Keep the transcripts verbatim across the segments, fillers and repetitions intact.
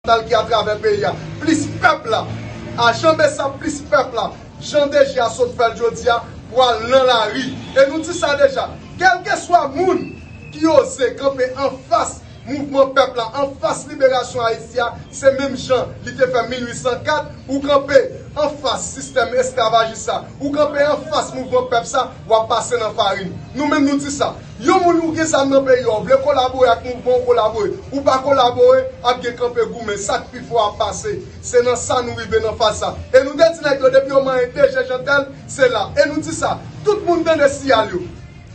sal ki atravè peyi a. Plis pèp la. Ajan Besap plis pèp la. Jan DG a sot fè l jodi a, pral nan lari. E nou di sa deja. Kèlkeswa moun ki oze kanpe anfas mouvman pèp la, anfas liberasyon Ayiti a, se menm jan li te fè mil uit san kat, ou kanpe anfas sistèm esklavajis sa, ou kanpe anfas mouvman pèp sa, w ap pase nan farin. Nou menm nou di sa. Yon moun ou gen zam nan peyi a, ou vle kolabore ak mouvman, ou kolabore. Ou pa kolabore, ap gen kanpe goumen. Sa k pi fò ap pase. Se nan sa nou rive nan faz sa. E nou te di nèg yo, depi yo manyen DG Jeantel, se la. E nou di sa, tout moun tande siyal yo.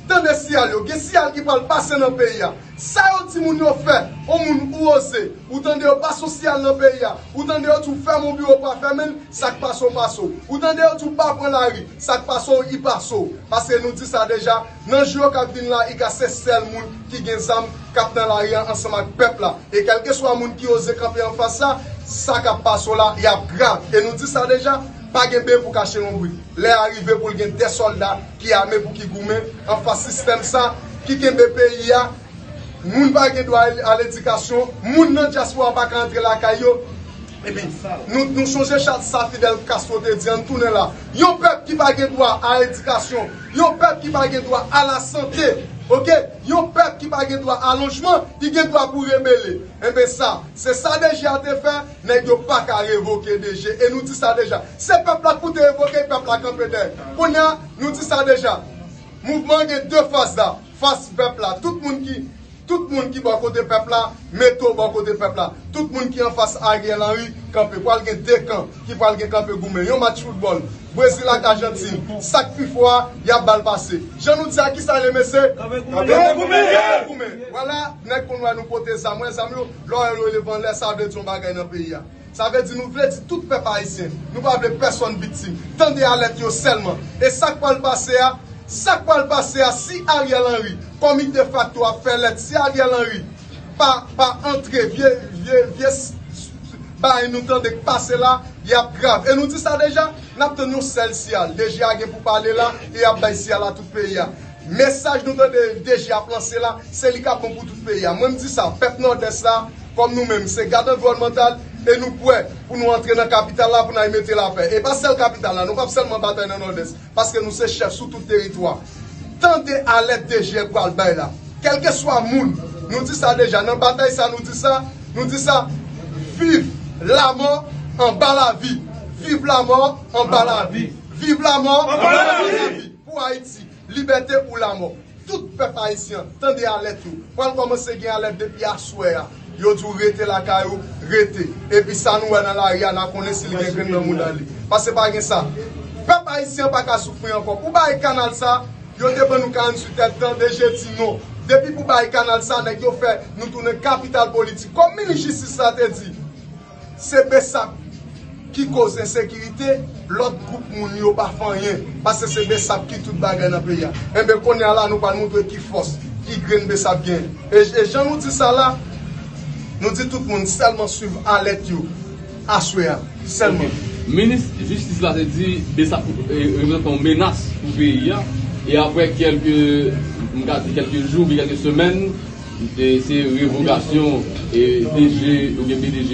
Tande siyal yo. Gen siyal ki pral pase nan peyi a. Sa yo di moun yo fè, yon moun ou oze, ou tande yo pase yon siyal nan peyi a, ou tande yo di w fèmen yon biwo, pa fèmen l, sa k pase w pase w. Ou tande yo di w pa pran lari, sa k pase w, i pase w. Paske nou di sa deja, nan jou yo k ap vin la, i ka se sèl moun ki gen zam k ap nan lari a ansanm ak pèp la. E kèlkeswa moun ki oze kanpe anfas sa, sa k ap pase w la, y ap grav. E nou di sa deja, pa gen beny pou kache lonbrit. Lè a rive pou l gen de sòlda ki ame pou ki goumen anfas sistèm sa, ki kenbe peyi a. Moun pa gen dwa a ledikasyon, moun nan dyaspora pa ka antre lakay yo. Epi, nou, nou chonje chat sa Fidel Castro te di, ann tounen la. Yon pèp ki pa gen dwa a edikasyon, yon pèp ki pa gen dwa a lasante, oke? Yon pèp ki pa gen dwa a lojman, li gen dwa pou rebele. Enben sa, se sa DG a te fè, nèg yo pa ka revoke DG. E nou di sa deja. Se pèp la k pou te revoke, pèp la kanpe dèyè. Kounye a, nou di sa deja. Mouvman an gen de faz la. Faz pèp la. Tout moun ki, tout moun ki bò kote pèp la, mete w bò kote pèp la. Tout moun ki anfas Ariel Henry, kanpe. Pral gen de kan ki pral gen kanpe goumen. Yon match foutbòl. Brezil ak Ajantin. Sa k pi fò a, y ap ba l pase. Jan nou di a, kisa l ye, mesye? Kanpe goumen. Kanpe goumen. Vwala, nèg konn wè nou pote zam. Wè zam yo, lè w wè yo leve anlè, sa vle di yon bagay nan peyi a. Sa vle di nou vle di tout pèp ayisyen. Nou pa vle pèsonn viktim. Tande alèt yo sèlman. E sa k pral pase a, sa k pral pase a, si Ariel Henry, kòm li defakto ap fè lèt, si Ariel Henry pa, pa antre vye, vye, vye s-, s-, bagay nou tande k pase la, y ap grav. E nou di sa deja, n ap tann yon sèl siyal. DG a gen pou pale la, e y ap bay siyal a tout peyi a. Mesaj nou tande DG ap lanse la, se li k ap bon pou tout peyi a. Mwen m di sa, pèp Nòdès la, kòm nou menm, se gad anviwònmantal, e nou prè pou nou antre nan kapital la, pou n al mete lapè. E pa sèl kapital la, nou p ap sèlman batay nan Nòdès, paske nou se chèf sou tout teritwa. Tande alèt DG pral bay la. Kèlkeswa moun, nou di sa deja, nan batay sa, nou di sa, nou di sa, viv lamò anba lavi. Viv lamò anba lavi. Viv lamò anba lavi. Pou Ayiti, libète ou lamò. Tout pèp ayisyen, tande alèt yo. Pral kòmanse gen alèt depi aswè a. Yo di w rete lakay ou, rete. Epi sa nou wè nan lari a, n a konnen si l gen grenn nan mouda li. Paske pa gen sa. Pèp ayisyen pa ka soufri ankò. Pou bay kanal sa, yo te ban nou karanntuit èdtan, DG di non. Depi pou bay kanal sa, nèg yo fè nou tounen kapital politik. Kòm minis jistis la te di, se Besap ki koz ensekirite, lòt gwoup moun yo pa fè anyen, paske se Besap ki tout bagay nan peyi a. Enben, kounye a la, nou pral montre ki fòs, ki grenn Besap gen. E, e jan nou di sa la, nou di tout moun sèlman swiv alèt yo aswè a, sèlman. Ok. Minis jistis la te di Besap, e, reprezante yon menas pou peyi a. E apre kèlke, m ka di kèlke jou, oubyen kèlke semèn, e se revokasyon, e, DG oubyen PDG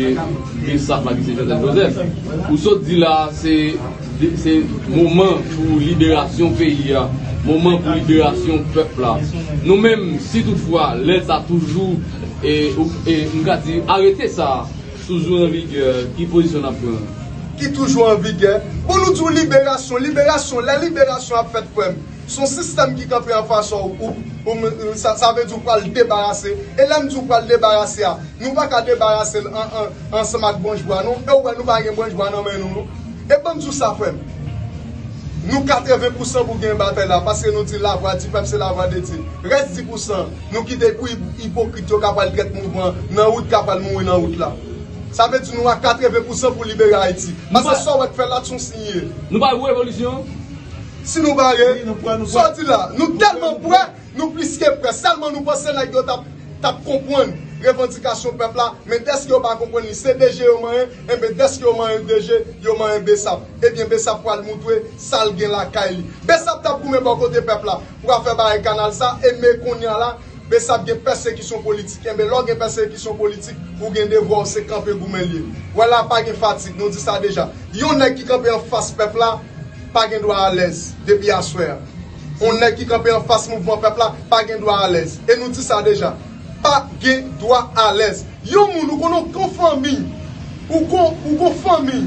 Besap, Max Jeantel Joseph. Ou sot di la, se, se moman pou liberasyon peyi a, moman pou liberasyon pèp la. Nou menm, si toutfwa lè sa toujou, e, e, m ka di, arete sa toujou an vigè, ki pozisyon n ap pran? Ki toujou an vigè. Pou nou di w liberasyon, liberasyon, lè liberasyon ap fèt, frè m, se yon sistèm ki kanpe anfas ou, ou, ou, sa, sa vle di w pral debarase. E lè m di w pral debarase a, nou pa ka debarase l an, an, ansanm ak branch bwa, non. E ou wè nou pa gen branch bwa nan men nou, non. E ban m di w sa, frè m. Nou katreven pousan pou gen batay la, paske nou di lavwa di pèp se lavwa de Dye. Rès dis pousan, nou kite pou ip-, ipokrit yo ka pral trèt mouvman nan wout, ka pral mouri nan wout la. Sa vle di nou a katreven pousan pou libere Ayiti. Paske sa w wè k fè la, se yon siy ye. Nou pa pou revolisyon? Si nou pare, sa w di la, nou tèlman prè, nou plis ke prè. Sèlman nou panse nèg yo t ap, t ap konprann revandikasyon pèp la, men dèske yo pa konprann li, se DG yo manyen, enben dèske yo manyen DG, yo manyen Besap. Ebyen, Besap pral moutre sa l gen lakay li. Besap t ap goumen bò kote pèp la pou afè bagay kanal sa, e men kounye a la, Besap gen pèsekisyon politik. Enben, lè w gen pèsekisyon politik, ou gen devwa w, se kanpe goumen l ye. Wè la, pa gen fatig, nou di sa deja. Yon nèg ki kanpe anfas pèp la, pa gen dwa alèz depi aswè a. Yon nèg ki kanpe anfas mouvman pèp la, pa gen dwa alèz. E nou di sa deja. Pa gen dwa alèz. Yon moun, ou konnen yon fanmi, ou kon, ou kon fanmi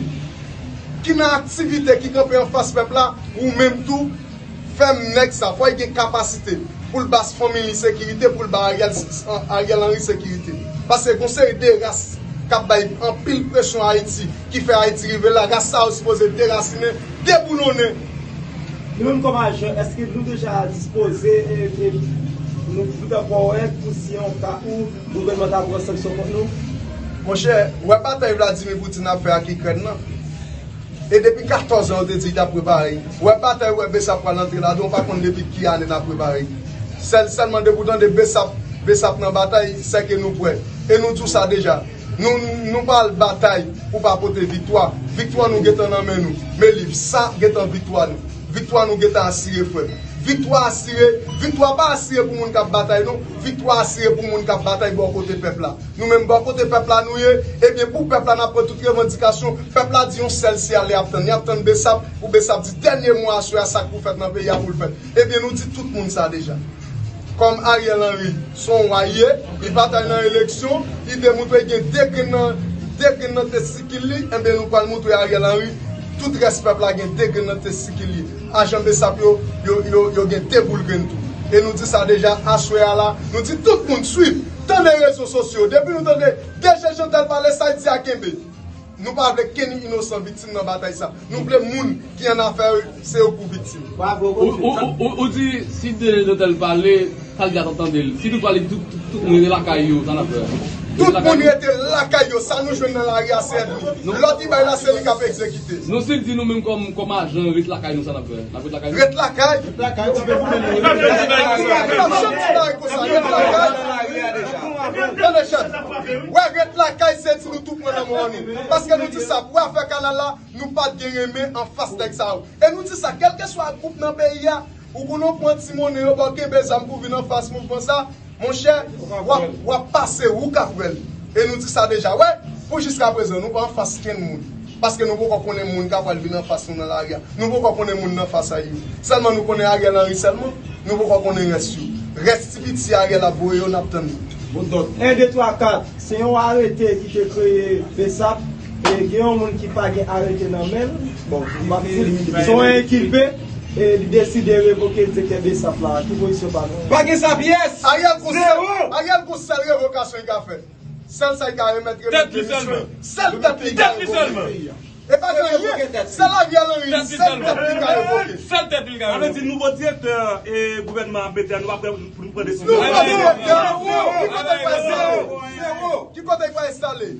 ki nan aktivite, ki kanpe anfas pèp la, ou menm tou, fè m nèg sa, fò l gen kapasite pou l ba fanmi li sekirite, pou l ba Ariel, Ariel Henry sekirite. Paske gon seri de ras k ap bay anpil presyon Ayiti, ki fè Ayiti rive la, ras sa yo sipoze derasinen, deboulonnen. Nou menm kòm ajan, èske nou deja dispoze e, e nou, nou t ap wè pou si an ka ou gouvènman ta pran sanksyon kont nou? Monchè, wè batay Vladimir Putin ap fè ak Ikrèn nan. E depi katòz an, yo te di y t ap prepare. Wè batay, wè Besap pral antre ladan, w pa konn depi ki ane n ap prepare. Sèl, sèlman depi w tande Besap, Besap nan batay, sèke nou prè. E nou di w sa deja. Nou, nou pral batay pou pa pote viktwa. Viktwa nou gentan nan men nou. Men liv sa gentan viktwa nou. Viktwa nou gentan asire, frè. Viktwa asire. Viktwa pa asire pou moun k ap batay, non. Viktwa asire pou moun k ap batay bò kote pèp la. Nou menm bò kote pèp la nou ye, ebyen pou pèp la n ap pran tout revandikasyon, pèp la di yon sèl se ale ap tann, y ap tann Besap, pou Besap di dènye mo aswè a sa k pou fèt nan peyi a pou l fèt. Ebyen nou di tout moun sa deja. Kòm Ariel Henry se yon wa l ye, li pa t al nan eleksyon, li te moutre gen de grenn nan, de grenn nan testikil li, enben nou pral moutre Ariel Henry tout rès pèp la gen de grenn nan testikil li. Ajan Besap yo, yo, yo, yo gen de boul grenn tou. E nou di sa deja, aswè a la, nou di tout moun swiv, tande rezo sosyo. Depi nou tande D G Jeantel pale, sa l di a kenbe. Nou pa vle kenn inosan viktim nan batay sa. Nou vle moun ki an afè yo, se yo k pou viktim. Bravo, Ou, ou, ou, ou, ou di si D G Jeantel pale, sa l di a t ap tande l. Si toutfwa li di tout, tout, tout moun rete lakay yo, sa n ap fè? Tout moun rete lakay yo, sa nou jwenn nan lari a se ènmi. Lòd li bay la, se li k ap egzekite. Nou si l di nou menm kòm, kòm ajan ret lakay nou, sa n ap fè? N ap ret lakay nou? Ret lakay. Ret lakay, ti pe pou mèt. Li p ap janm di bagay konsa, ret lakay. Tande, chèf. Wè, ret lakay, se di nou tou pran nan men nou. Paske nou di sa, pou afè kanal la, nou pa t gen renmen anfas nèg sa yo. E nou di sa, kèlkeswa gwoup nan peyi a, ou konnen w pran ti monnen yo, ba w kenbe zam pou vin anfas mouvman sa, monchè, w ap, w ap pase, ou k ap wè l. E nou di sa deja, wè, pou jiskaprezan, nou pa anfas kenn moun. Paske nou poko konnen moun k ap pral vin anfas nou nan lari a. Nou poko konnen moun nan fas a yo. Sèlman nou konnen Ariel Henry sèlman. Nou poko konnen rès yo. Rès ti piti Ariel ap voye yo, n ap tann yo. Bon, donk, en, de, twa, kat, se yon arete ki te kreye Besap. E gen yon moun ki pa gen arete nan men l. Bon, m ap di l, se yon enkilpe. E li deside revoke direktè Besap la. Ki pozisyon pa nou? Pa gen sa pyès! Ariel gon sèl, Ariel gon sèl revokasyon li ka fè. Sèl sa li ka remèt, remèt demisyon. Sèl tèt li ka revoke. E pa gen anyen. Sèl Ariel Henry, sèl tèt li ka revoke. Sèl tèt li ka revoke. Sa vle di nouvo direktè e gouvènman ap mete a, nou pa prè pou nou pran desizyon. Nouvo direktè, ki kote l va enstale? Ki kote l va enstale?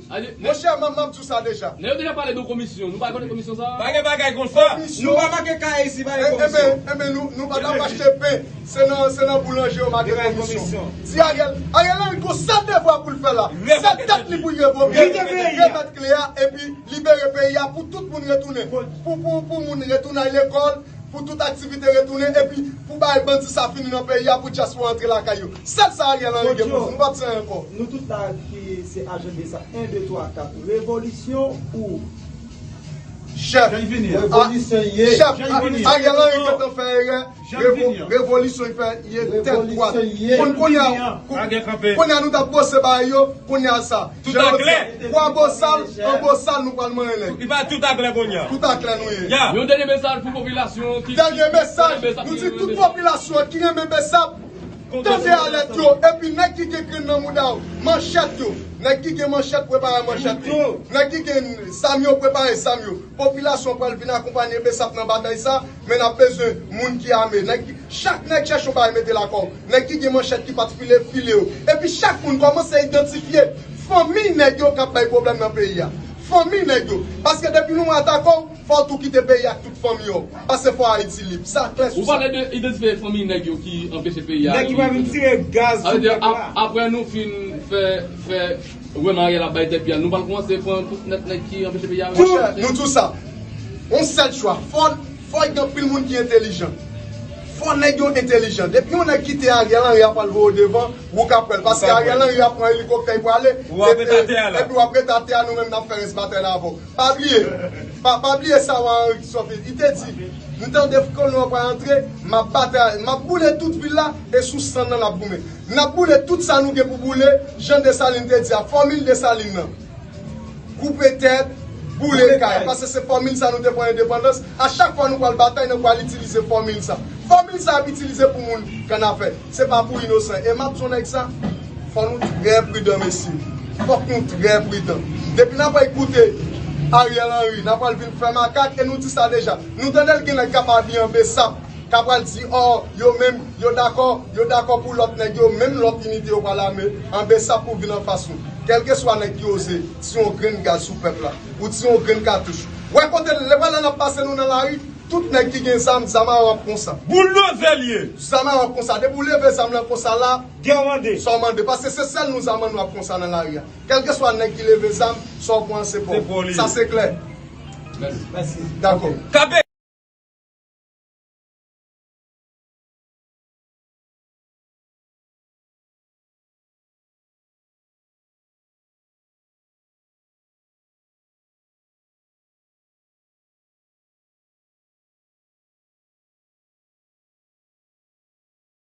Monchè, m ap di w sa deja. Nèg yo deja pale de komisyon. Nou pa konnen komisyon sa? Pa gen bagay konsa. Nou pa make kay isi, pa gen komisyon. Enben, nou, nou pa t ap achte pen. Se nan, se nan boulanje yo make komisyon. Di Ariel, Ariel Henry gon sèl devwa pou l fè la. Sèl tèt li pou l revoke, remèt kle a, epi libere peyi a pou tout moun retounen. Pou, pou, pou moun retounen al lekòl, pou tout aktivite retounen, epi pou bagay bandi sa fini nan peyi a, pou dyaspora antre lakay yo. Sèl sa Ariel Henry gen pou di, nou p ap di anyen ankò. Nou tout la ki se ajan de sa, en, de, twa, kat. Revolisyon ou Chèf, chèf, Ariel Henry gentan fè erè. Revo-, revolisyon li fè, ye tèt dwat. Kon-, kounye a, kounye a nou t ap bwose bagay yo, kounye a sa. Tout a klè. Kwa bosal, an bosal nou pral manyen nèg. Li pa tout a klè kounye a. Tout a klè nou ye. Yon dènye mesaj pou popilasyon ki... Dènye mesaj, nou di tout popilasyon ki renmen Besap, tande alèt yo, epi nèg ki gen grenn nan mouda yo, manchèt yo, nèg ki gen manchèt, prepare manchèt yo. Nèg ki gen zam yo, prepare zam yo. Popilasyon pral vin akonpanye Besap nan batay sa, men n ap bezwen moun ki ame. Nèg ki, chak nèg chèche yon bagay mete lakò. Nèg ki gen manchèt ki pa t file, file yo. Epi chak moun kòmanse idantifye fanmi nèg yo k ap bay pwoblèm nan peyi a. Fanmi nèg yo. Paske depi nou atake w, fò w tou kite peyi a ak tout fanmi w. Paske fò Ayiti lib. Sa klè sou sa. Ou pale de idantifye fanmi nèg yo ki anpeche peyi a. Nèg ki pa vin tire gaz sou pèp la. Sa vle di, ap-, apre nou fin fè, fè wè Ariel ap bay tèt pyè, nou pral kòmanse pran tout nèt nèg ki anpeche peyi a. Monchè, nou di w sa. Yon sèl chwa. Fò, fò gen anpil moun ki entèlijan. Fò nèg yo entelijan. Depi yon nèg kite Ariel Henry ap al voye w devan, ou ka pran l. Paske Ariel Henry ap pran elikoptè, li prale. Epi w ap ret atè a, nou menm n ap fè rès batay la avè w. Pa bliye, pa, pa bliye sa wa Henry Christophe, li te di, m tande kolon an pral antre, m ap batay, m ap boule tout vil la, e sou san nan n ap goumen. N ap boule tout sa nou gen pou boule, jan Desalin te di a, fòmil Desalin nan. Koupe tèt, boule kay. Paske se fòmil sa nou te pran endepandans. A chak fwa nou pral batay, nou pral itilize fòmil sa. Fòmil sa ap itilize pou moun kannafè. Se pa pou inosan. E m ap di yon nèg sa, fò nou trè pridan, mesye. Fòk nou trè pridan. Depi n ap koute Ariel Henry, n ap pral vin fè makak, e nou di sa deja. Nou tande l gen nèg k ap abiye an besap, k ap pral di, ò, yo menm, yo dakò, yo dakò pou lòt nèg yo, menm lòt inite yo pral ame an besap pou vin anfas nou. Kèlkeswa nèg ki oze tire yon grenn gaz sou pèp la, ou tire yon grenn katouch. Wè kote, lè, wè lè n ap pase nou nan lari, tout nèg ki gen zam, zam a yo ap konsa. Bouldoze l ye. Zam a yo ap konsa. Depi w leve zam lan konsa la, gè w mande. Sa w mande. Paske se sèl nou zam an nou ap konsa nan lari a. Kèlkeswa nèg ki leve zam, sa w pran se pa w. Sa se klè. Dakò. Kanpe.